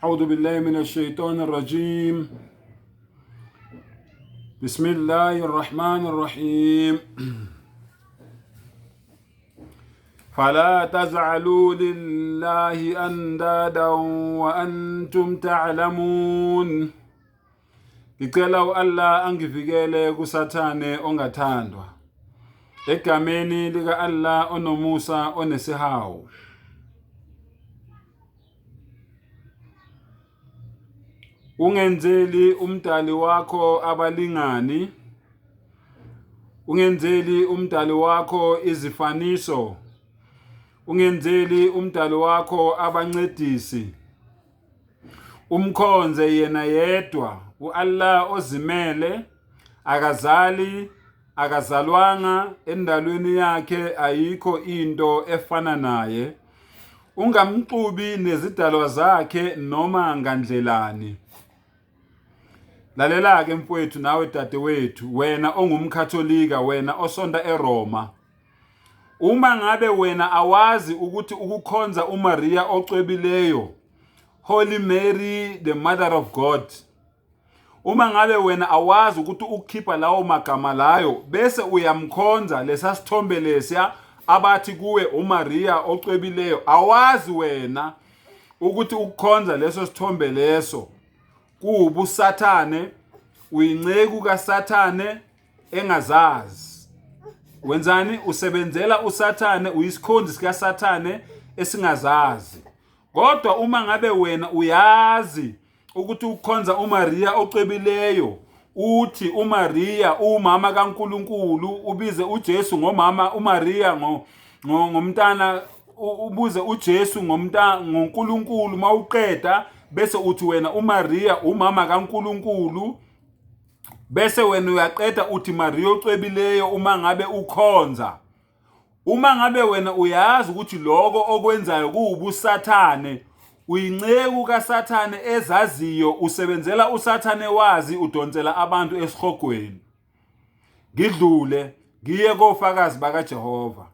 أعوذ بالله من الشيطان الرجيم بسم الله الرحمن الرحيم فلا تجعلوا لله أندادا وأنتم تعلمون Ngicela u-Allah angivikele kuSathane ongathandwa. Egameni lika-Allah onomusa onesihawu. Ungenzeli umdali wakho abalingani. Ungenzeli umdali wakho izifaniso. Ungenzeli umdali wakho abancedisi. Umkhonze yena yedwa u-Allah ozimele akazali akazalwanga endalweni yakhe ayikho into efana naye ungamxubi nezidalwa zakhe noma ngandlelani lalela-ke mfowethu nawe dadewethu wena ongumkhatholika wena osonta eRoma Uma ngabe wena awazi ukuthi ukukhonza uMaria ocwebileyo, Holy Mary the Mother of God, uma ngabe wena awazi ukuthi ukukhipha lawo magama layo bese uyamkhonza lesa sithombe lesiya abathi kuwe uMaria ocwebileyo, awazi wena ukuthi ukukhonza leso sithombe leso kuwubusathane, uyinceku kaSathane engazazi. Wenzani? Usebenzela uSathane, uyisikhonzi sikaSathane esingazazi. Kodwa uma ngabe wena uyazi ukuthi ukukhonza uMaria ocwebileyo, uthi uMaria umama kaNkuluNkulu, ubize uJesu ngomama uMaria ngomntana, ubuze uJesu ngomntana ngoNkulunkulu, mawuqeda bese uthi wena uMaria umama kaNkuluNkulu, bese wena uyaqeda uthi Maria ocwebileyo uma ngabe ukhonza. Uma ngabe wena uyazi ukuthi lokho okwenzayo kuwubusathane, uyinceku kaSathane ezaziyo, usebenzela uSathane wazi, udonsela abantu esihogweni. Ngidlule ngiye kofakazi bakaJehova.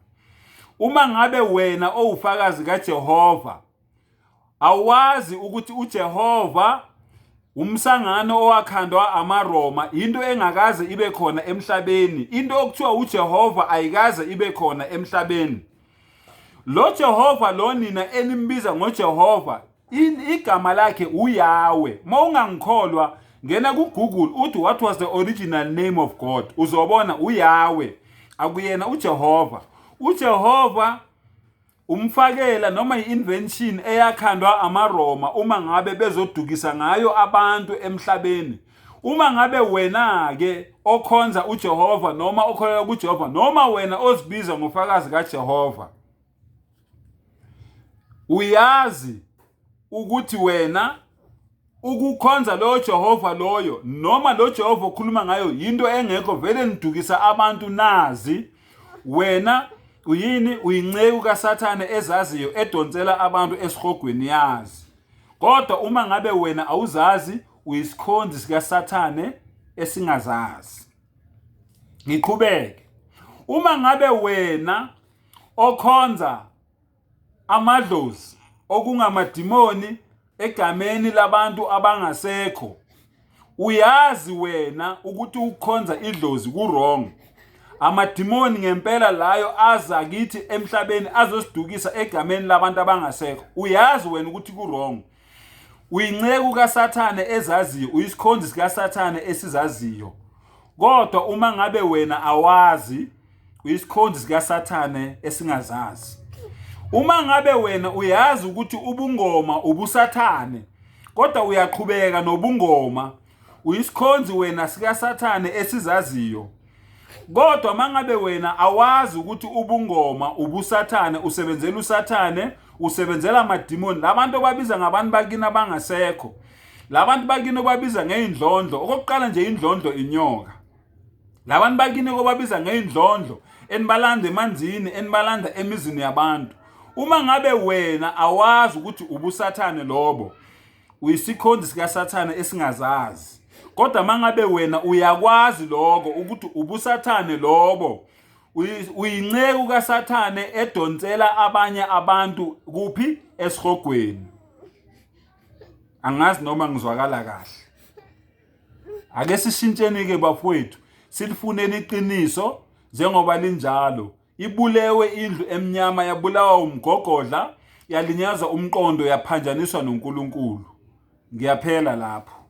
Uma ngabe wena owufakazi kaJehova awazi ukuthi uJehova umsangano owakhandwa amaRoma, into engakaze ibe khona emhlabeni, into okuthiwa uJehova ayikaze ibe khona emhlabeni. Lo Jehova lo nina enimbiza ngoJehova, igama lakhe uYahweh. Uma ungangikholwa ngena ku-Google uthi what was the original name of God, uzobona uYahweh, akuyena uJehova. UJehova umfakela noma i-invention eyakhandwa amaRoma uma ngabe bezodukisa ngayo abantu emhlabeni. Uma ngabe wena-ke okhonza uJehova noma okholelwa kuJehova noma wena ozibiza ngofakazi kaJehova, uyazi ukuthi wena ukukhonza loyo Jehova loyo noma lo Jehova okhuluma ngayo yinto engekho, vele nidukisa abantu nazi. Wena uyini? Uyinceku kaSathane ezaziyo, edonsela abantu esihogweni yazi. Kodwa uma ngabe wena awuzazi, uyisikhonzi sikaSathane esingazazi. Ngiqhubeke. Uma ngabe wena okhonza amadlozi okungamadimoni egameni labantu abangasekho, uyazi wena ukuthi ukukhonza idlozi ku-wrong. Amadimoni ngempela layo aza kithi emhlabeni azosidukisa egameni labantu abangasekho. Uyazi wena ukuthi ku-wrong. Uyinceku kaSathane ezaziyo, uyisikhonzi sikaSathane esizaziyo. Kodwa uma ngabe wena awazi, uyisikhonzi sikaSathane esingazazi. Uma ngabe wena uyazi ukuthi ubungoma ubusathane, kodwa uyaqhubeka nobungoma, uyisikhonzi wena sikaSathane esizaziyo. Kodwa mangabe wena awazi ukuthi ubungoma ubusathane, usebenzela uSathane, usebenzela amadimoni, labantu obabiza ngabantu bakini abangasekho, labantu bakini obabiza ngeyindlondlo. Okokuqala nje, indlondlo inyoka. Labantu bakini obabiza ngeyindlondlo, enibalanda emanzini, enibalanda emizini yabantu. Uma ngabe wena awazi ukuthi ubusathane lobo, uyisikhonzi sikaSathane esingazazi. Kodwa mangabe wena uyakwazi lokho ukuthi ubusathane lobo, uyinceku kaSathane edonsela abanye abantu kuphi? Esihogweni. Angazi noma ngizwakala kahle. Ake sishintsheni-ke bafowethu, silifuneni iqiniso njengoba linjalo. Ibulewe indlu emnyama yabulawa umgogodla, yalinyazwa umqondo yaphanjaniswa noNkulunkulu. Ngiyaphela lapho.